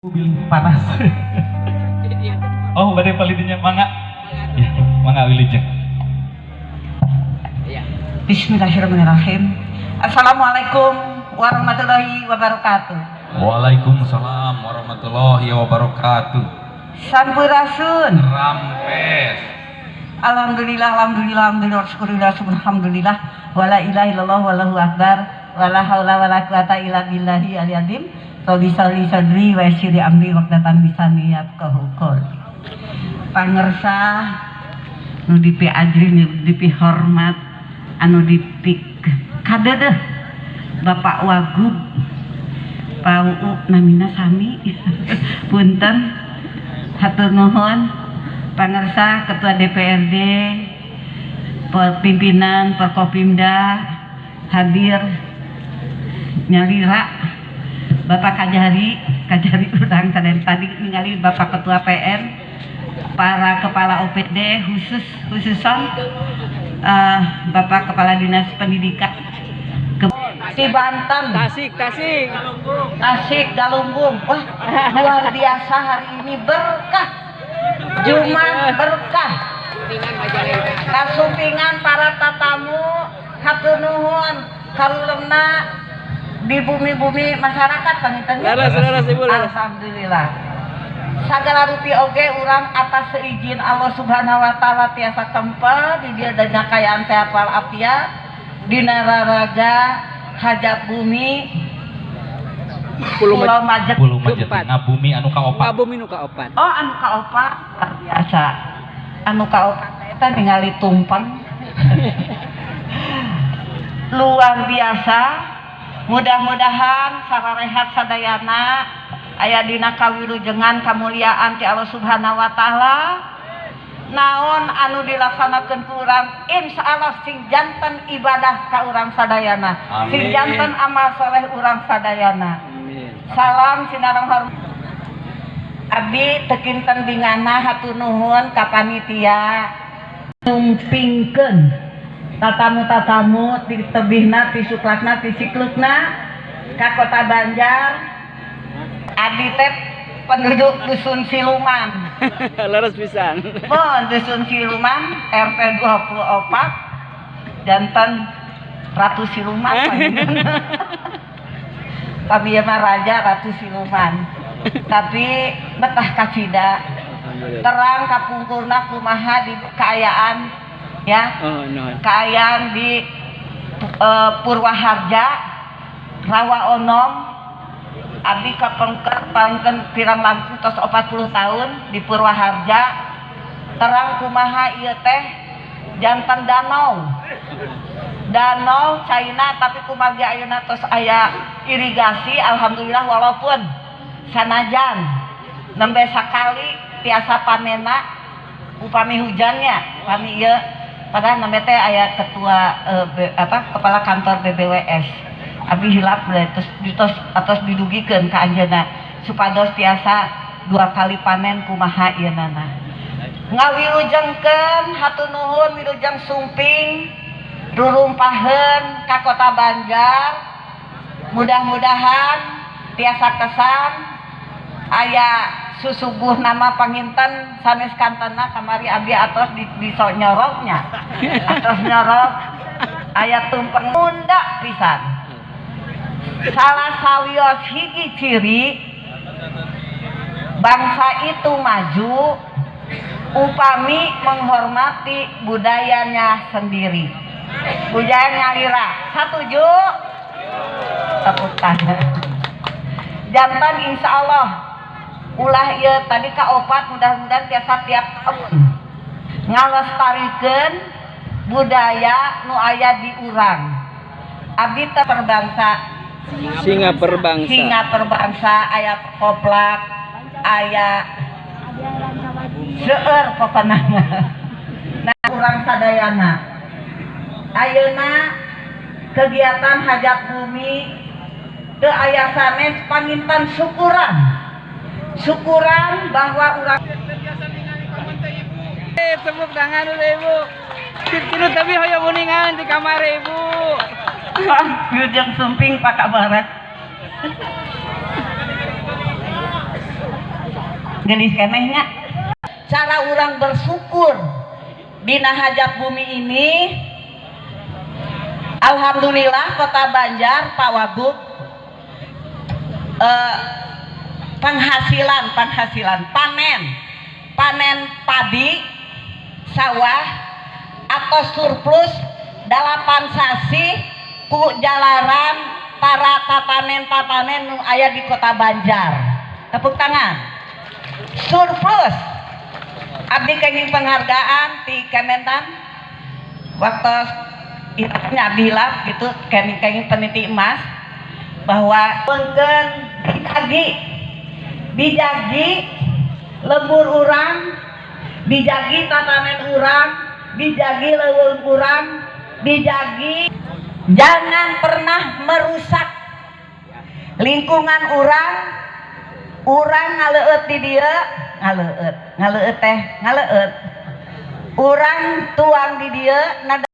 Bilih panas. Oh, bade palidinya mangga. Ya, mangga wilujeng. Bismillahirrahmanirrahim. Assalamualaikum warahmatullahi wabarakatuh. Waalaikumsalam warahmatullahi wabarakatuh. Sampurasun. Rampes. Alhamdulillah, alhamdulillah, alhamdulillah, syukurillah, alhamdulillah, wala ilaha illallah, wallahu akbar, wala haula wala quwata illa billahi aliyil azim. Rabbi shalli sadri wa yassir amri waqtatan lisani yafqahu qouli. Pangersa nu dipiajri, nu dipihormat, anu dipikadedeh Bapak Wagub Pak UU namina sami punten hatur nuhun. Pangersa Ketua DPRD, pimpinan Forkopimda hadir nyalira, Bapak Kajari, Kajari urang dari tadi ningali Bapak Ketua PN, para kepala OPD khususan Bapak Kepala Dinas Pendidikan di Banten, Tasik, Tasik, Tasik, Galunggung. Wah, luar biasa hari ini berkah. Jumat berkah. Kasumpingan para tatamu hatur nuhun karulemna di bumi-bumi masyarakat panginten. Leres, leres, Ibu, leres. Alhamdulillah. Sagala rupi oge urang atas seizin Allah Subhanahu wa taala tiasa tempel di dieu dina kaayaan sehat walafiat dina raraga hajat bumi Pulau Pulau Majet. Pulau Majet Keempat. Ngabumi anu kaopat. Ngabumi nu kaopat. Oh, anu kaopat luar biasa. Anu kaopat eta ningali tumpeng. Luar biasa. Mudah-mudahan sararehat sadayana aya dina kawilujengan kamuliaan ti Allah Subhanahu wa taala. Naon anu dilaksanakeun ku urang insyaallah sing janten ibadah ka urang sadayana. Sing Amin. janten amal soleh urang sadayana. Amin. Salam sinareng hormat. Abdi teu kinten bingana hatur nuhun ka panitia numpingkeun tatamu-tatamu ti tebihna ti suklakna ti siklukna ka Kota Banjar. Abdi teh penduduk Dusun Siluman. Leres pisan. Mohon Dusun Siluman RT 24 janten Ratu Siluman. Pami mah Raja Ratu Siluman. Tapi betah kacida. Terang kapungkurna kumaha di kaayaan ya. Oh, nuhun. Kaayaan di Purwaharja Rawa Onom. Abdi kapengker pangken pirang langkung tos 40 tahun di Purwaharja. Terang kumaha ieu teh janten danau. Danau China tapi kumargi ayeuna tos aya irigasi alhamdulillah walaupun sanajan nembe sakali tiasa panena upami hujannya upami ieu padahal nembe teh aya ketua kepala kantor BBWS. Abi hilap deh, terus ditos atos didugikeun ka anjeunna supados tiasa 2 kali panen kumaha ieu nana. Ngawilujengkeun hatur nuhun wilujeng sumping rurumpaheun ka Kota Banjar. Mudah-mudahan tiasa kesan aya susuguh nama panginten sanes kantena kamari abdi atos di sok nyoroknya. Atos nyorok aya tumpeng munda pisan. Salah sawios hiji ciri bangsa itu maju upami menghormati budayanya sendiri. Budaya nyalira. Satuju? Tepuk tangan. Jantan insya Allah ulah ieu tadi kaopat mudah-mudahan tiasa tiap tahun ngalestarikeun budaya nu aya di urang. Abdi teh perbangsa Singa perbangsa. Singa perbangsa aya koplak, aya seueur pokona. Nah, urang sadayana. Ayeuna kegiatan hajat bumi teu aya sanes panginten syukuran. Syukuran bahwa urang Tepuk tangan dulu Ibu. Tinu tapi hoyong uningan di kamar Ibu. Wilujeng sumping Pak Kabaret. Geulis keneh nya. Cara urang bersyukur dina hajat bumi ini, alhamdulillah Kota Banjar, Pak Wagub, penghasilan penghasilan panen panen padi sawah atau surplus 8 sasih ku jalaran para tatanen tatanen nu aya di Kota Banjar. Tepuk tangan. Surplus, abdi kenging penghargaan di Kementan waktu itu, abdi hilap gitu, kenging kenging peniti emas bahwa pengken dijagi dijagi lembur urang, dijagi tatanen urang, dijagi leuweung urang, dijagi. Jangan pernah merusak lingkungan urang. Urang ngaleueut di dieu, ngaleueut ngaleueut teh ngaleueut, urang tuang di dieu nada.